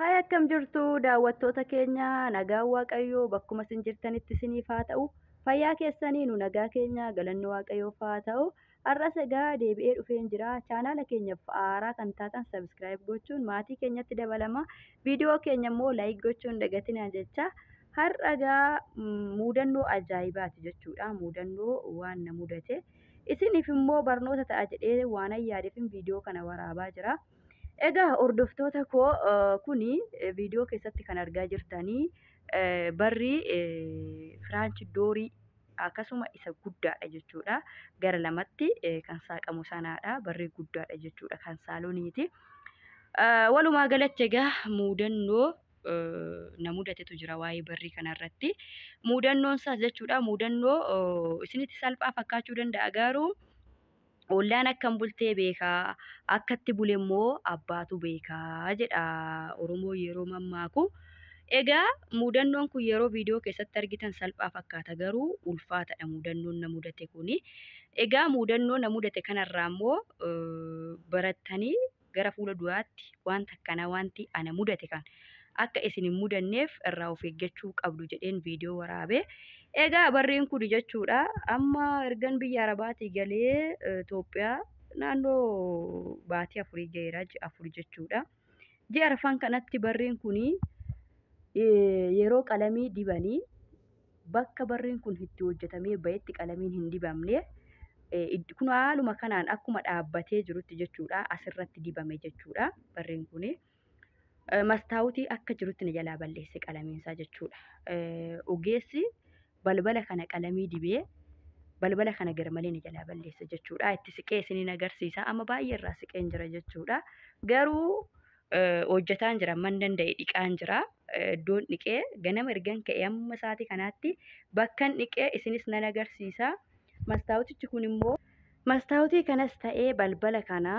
Haay, akkam jirtu daawwattoota keenya? Nagaan Waaqayyoo bakkuma isin jirtanitti isiniif haa ta'u. Fayyaa keessanii? Nu nagaa keenya, galanni Waaqayyoof haa ta'u. Har'as egaa deebi'ee dhufeen jira. Chaanaala keenyaaf haaraa kan taatan subscribe gochuun maatii keenyatti dabalama. Viidiyoo keenya immoo like gochuun dagatinaa jecha. Har'a egaa muudannoo ajaa'ibaati jechuudha. Muudannoo waan na mudate. Isiniif immoo barnoota ta'a jedhee waan yaadeefin viidiyoo kana waraabaa jira. Egaa hordoftoota koo, kuni viidiyoo keessatti kan argaa jirtanii barri French doorii akkasuma isa guddaadha jechuudha. Gara lamatti kan saaqamu sanaadha. Barri guddaadha jechuudha, kan saaloniiti. Walumaa galatti egaa muudannoo na mudatetu jira waa'ee barrii kanarratti. Muudannoon isaas jechuudha, muudannoo isinitti salphaa fakkaachuu danda'a, garuu ollaan akkam bultee beekaa, akkatti bule immoo abbaatu beekaa jedha Oromoo yeroo mammaaku. Egaa mudannoon kun yeroo viidiyoo keessatti argitan salphaa fakkaata, garuu ulfaataadha mudannoon na mudate kuni. Egaa mudannoo na mudate kanarraa immoo barattanii gara fuula duraatti wanta akkanaa, wanti ana mudate kan akka isin hin mudanneef irraa of eeggachuu qabdu jedheen viidiyoo waraabe. Egaa barreen kun jechuudha, amma ergan biyya Arabaatii galee Itoophiyaa naannoo baatii 4 gaheera, ji'a 4 jechuudha. Ji'a arfan kanatti barreen kun yeroo qalamii dibanii bakka barreen kun itti hojjetamee bahetti qalamiin hin dibamne. Kun haaluma kanaan akkuma dhaabbatee jirutti jechuudha, asirratti dibame jechuudha barreen kuni. Mastaawutii akka jirutti na jalaa balleesse qalamiinsaa jechuudha. Ogeessi balbala kana qalamii dibee balbala kana garmalee na jalaa balleesse jechuudha. Itti siqee isiniin agarsiisa. Amma baay'ee irraa siqeen jira jechuudha. Garuu hojjetaan jira, amman danda'e dhiqaan jira. Iddoon dhiqee ganama ergan ka'ee amma sa'aatii kanaatti bakkan dhiqee isinis nan agarsiisa. Mastaawutichi kun immoo, mastaawutii kanas ta'ee balbala kana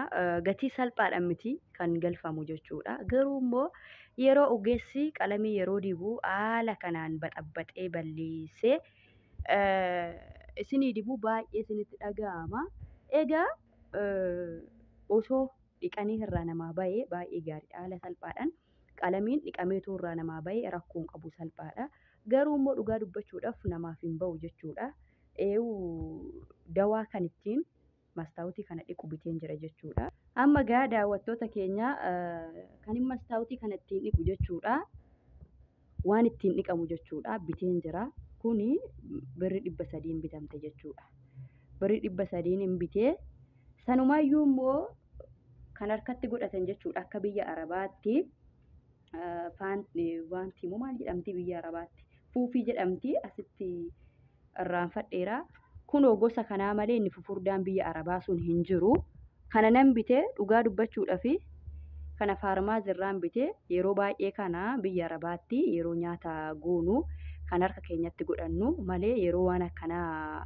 gatii salphaadhaan miti kan galfamu jechuudha. Garuu immoo yeroo ogeessi qalamii yeroo dibu haala kanaan baxabbaxee balleessee isinii dibu baay'ee isinitti dhaga'ama. Egaa osoo dhiqanii irraa namaa bahee baay'ee gaariidha. Haala salphaadhaan qalamiin dhiqameetu irraa namaa bahee rakkoon qabu salphaadha. Garuu immoo dhugaa dubbachuudhaaf namaaf hin bahu jechuudha. Dawaa kan ittiin mastaawutii kana dhiqu biteen jira jechuudha. Amma gaa daawwattoota keenya, kan inni mastaawutii kana ittiin dhiqu jechuudha. Waan ittiin dhiqamu jechuudha, biteen jira. Kuni birri 300n bitamte jechuudha. Birri 300n hin bitee. Sanumaayyuu immoo kan harkatti godhatan jechuudha, akka biyya Arabaatti wanti immoo maal jedhamti, biyya Arabaatti fuufii jedhamti, asitti irraanfadheera. Kunoo gosa kanaa malee inni fufurdaan biyya Arabaa sun hin jiru. Kana nan bitee, dhugaa dubbachuudhaaf kana faarmaazirraan bitee. Yeroo baay'ee kana biyya Arabaatti yeroo nyaata goonu kan harka keenyatti godhannu malee yeroo waan akkanaa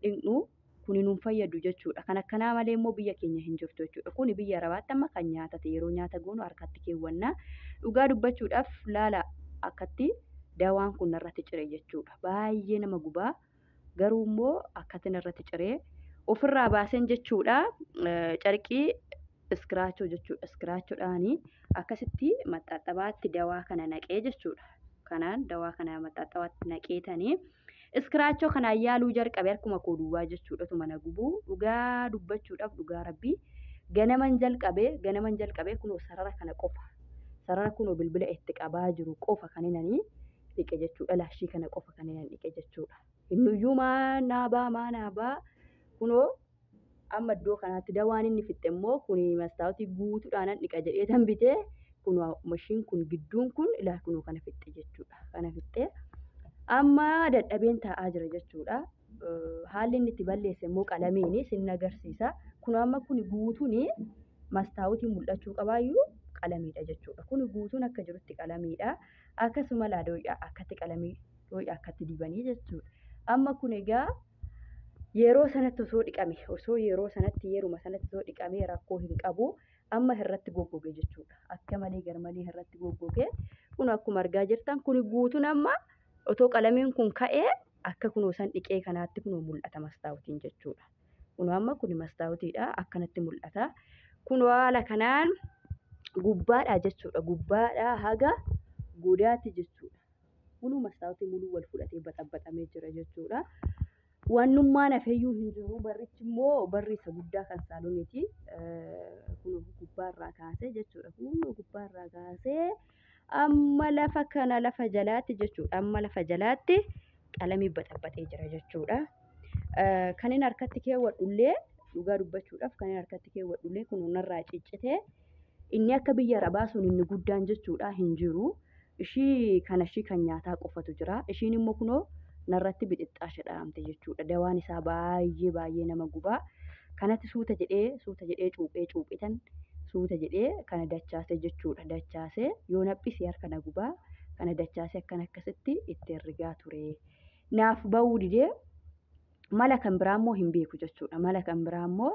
dhiqnu kuni nuun fayyadu jechuudha. Kan akkanaa malee immoo biyya keenya hin jirtu jechuudha. Kuni biyya Arabaatti amma kan nyaatate yeroo nyaata goonu harkatti keewwanna. Dhugaa dubbachuudhaaf laala akkatti dawaan kun narratti cire jechuudha. Baay'ee nama gubaa, garuu immoo akkatti narratti ciree ofirraa baaseen jechuudha. Carqii iskiraachoo jechuudha. Iskiraachoodhaanii akkasitti maxxaxabaatti dawaa kana naqee jechuudha. Kanaan dawaa kana maxxaxabaatti naqeetanii iskiraachoo kanaan yaaluu jalqabe, harkuma koo duwwaa jechuudha. Tuma na gubuu, dhugaa dubbachuudhaaf, dhugaa rabbii ganaman jalqabee kunoo sarara kana qofa, sarara kunoo bilbila itti qabaa jiru qofa kan inni dhiqe jechuudha. Laashii kana qofa kan inni dhiqe jechuudha. Innuyyuu maa naabaa maa naabaa, kunoo amma iddoo kanaatti dawaan inni fixxe immoo kuni mastaawutii guutuudhaan dhiqa jedhee tan bitee, kunoo mashiin kun gidduun kun ilaa kunoo kana fixxe jechuudha. Kana fixxe, amma dadhabeen taa'aa jira jechuudha. Haalli inni itti balleesse immoo qalamiin sin agarsiisa. Kun amma kun guutuun mastaawutii mul'achuu qabaayyuu qalamiidha jechuudha. Kun guutuun akka jirutti qalamiidha. Akkasuma laa dooyyaa akkatti qalamii dooyyaa akkatti dibanii jechuudha. Amma kun egaa yeroo sanatti osoo dhiqame, osoo yeroo sanatti, yeruma sanatti osoo dhiqamee rakkoo hin qabu. Amma irratti goggoge jechuudha. Akka malee garmalee irratti goggoge. Kun akkuma argaa jirtan kun guutuun amma otoo qalamiin kun ka'ee akka kunoo san dhiqee kanaatti kunoo mul'ata mastaawutiin jechuudha. Kunoo amma kun mastaawutiidha, akkanatti mul'ata. Kun haala kanaan Gubbaadhaa jechuudha. Gubbaadhaa haga godaatti jechuudha. Muluu mastaawutii muluu wal fudhatee baxabaxamee jira jechuudha. Wannummaan hafeyyuu hin jiru. Barrichi immoo barri isa guddaa kan saaloniiti. Kun gubbaarraa kaasee jechuudha. Kun gubbaarraa kaasee amma lafa kana lafa jalaatti jechuudha. Amma lafa jalaatti qalamii baxabaxee jira jechuudha. Kan inni harkatti keewwadhullee dhugaa dubbachuudhaaf kan inni harkatti keewwadhullee kun narraa ciccitee inni akka biyya arabaa sun inni guddaan jechuudha hin jiru. Ishii kana ishii kan nyaataa qofatu jira. Ishiin immoo kunoo narratti bixixxaasha dhahamte jechuudha. Dawaan isaa baay'ee baay'ee nama gubaa. Kanatti suuta jedhee cuuphee cuuphitan suuta jedhee kana dachaasee jechuudha. Dachaasee yoo naphise harka na gubaa. Kana dachaasee akkan akkasitti itti herregaa ture. Naaf ba'uu didee mala kan biraa immoo hin beeku jechuudha. Mala kan biraa immoo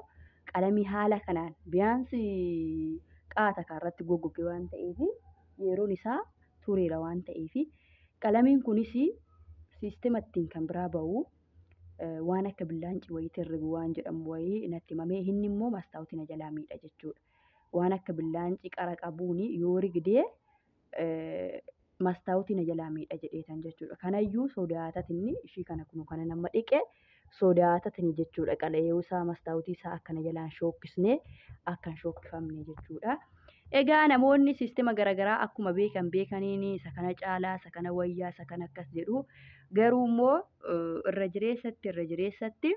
qalamii haala kanaan biyaansi qaata irratti goggoge waan ta'eef yeroon isaa tureera waan ta'eef qalamiin kunis siistema ittiin kan biraa ba'u waan akka billaancii wayiitiin rigu waan jedhamu wayii natti himamee inni immoo mastaawutii na jalaa miidha jechuudha. Waan akka billaancii qara qabuun yoo rigdee mastaawutii na jalaa miidha jedheetan jechuudha. Kanayyuu sodaatatinni ishii kana kunu kana nama dhiqe sodaatatini jechuudha. Qala'ee isaa mastaawutii isaa akkana jalaan shookkisnee akka hin shookkifamne jechuudha. Egaa namoonni siistema garaagaraa akkuma beekan beekaniin isa kana caalaa, isa kana wayyaa, isa kana akkas jedhu. Garuu immoo irra jireessatti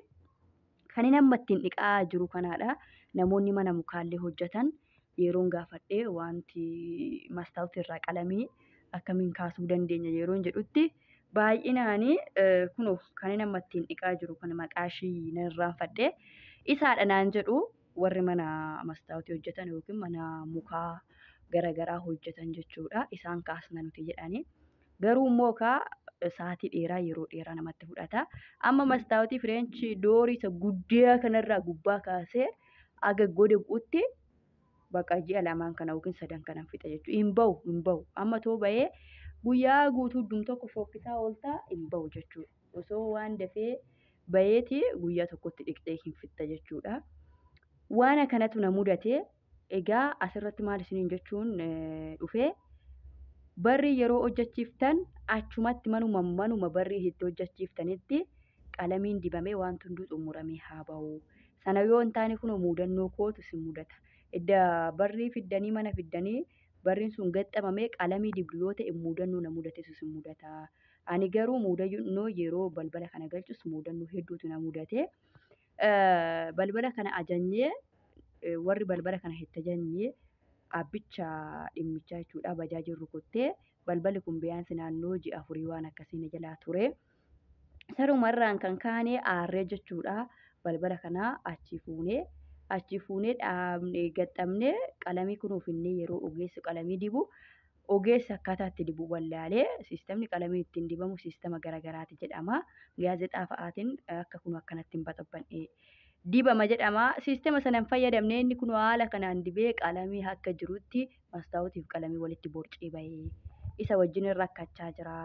kan inni amma ittiin dhiqaa jiru kanaadha. Namoonni mana mukaallee hojjetan yeroon gaafadhee wanti mastaawutii irraa qalamii akkamiin kaasuu dandeenya yeroon jedhutti baay'inaan kunoo kan inni amma ittiin dhiqaa jiru kana maqaa ishii nan irraanfadhe isaadha naan jedhu warri mana mastaawutii hojjetan yookiin mana mukaa garaagaraa hojjetan jechuudha. Isaan kaasna nuti jedhani. Garuu immoo kaa sa'aatii dheeraa yeroo dheeraa namatti fudhata. Amma mastaawutii fireenchi doorii isa guddaa kanarraa gubbaa kaasee aga goda bu'utti bakka ji'a lamaan kana yookiin sadan kanan fixa jechuudha. Hin bahu. Amma too bahee guyyaa guutuu dum tokko fokkisaa ooltaa hin bahu jechuudha. Osoo waan dafee baheeti guyyaa tokkotti dhiqxee hin fixxa jechuudha. Waan akkanatu na mudate. Egaa asirratti maal isiniin jechuun dhufee barri yeroo hojjechiiftan achumatti manuma barri itti hojjechiiftanitti qalamiin dibamee wanti hunduu xumuramee haa bahu. Sana yoo hin taane kunoo mudannoo kootu si mudata. Edda barrii fiddanii mana fiddanii barriin sun gaxxamamee qalamii dibdu yoo ta'e mudannoo na mudatetu si mudata. Ani garuu mudannoo yeroo balbala kana galchus mudannoo hedduutu na mudate. Balbala kana ajajnee warri balbala kana itti ajajnee abbicha dhimmichaa jechuudha bajaajii rukuttee balballi kun biyaansi naannoo ji'a afurii waan akkasii na jalaa ture. Sarumarraan kan kaane aarree jechuudha. Balbala kana achi fuunee dhaabnee gaxxamnee qalamii kunuufinnee yeroo ogeessi qalamii dibu ogeessi akkaataa itti dibu wallaalee siistemni qalamii ittiin dibamu siistema garaagaraati jedhama. Gaazexaa fa'aatiin akka kun akkanatti hin baxabanne dibama jedhama. Siistema sana hin fayyadamne inni kun haala kanaan dibee qalamii akka jirutti mastaawutiif qalamii walitti borcee bahee isa wajjin rakkachaa jira.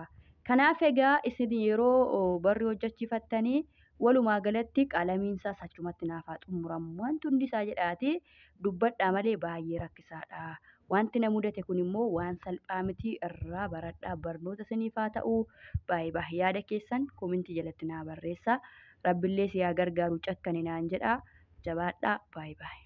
Kanaaf egaa isin yeroo barri hojjechiifattanii walumaa galatti qalamiin isaas achumatti naaf haa xumuramu. Wanti hundi isaa jedhaati dubbadhaa malee baay'ee rakkisaadha. Wanti na mudate kun immoo waan salphaa miti irraa baradhaa barnoota isiniif haa ta'u. Baay'ee baay'ee yaada keessan koomentii jalatti naa barreessaa. Rabbillee si haa gargaaru cakkane naan jedhaa. Jabaadhaa. Baay'ee baay'ee.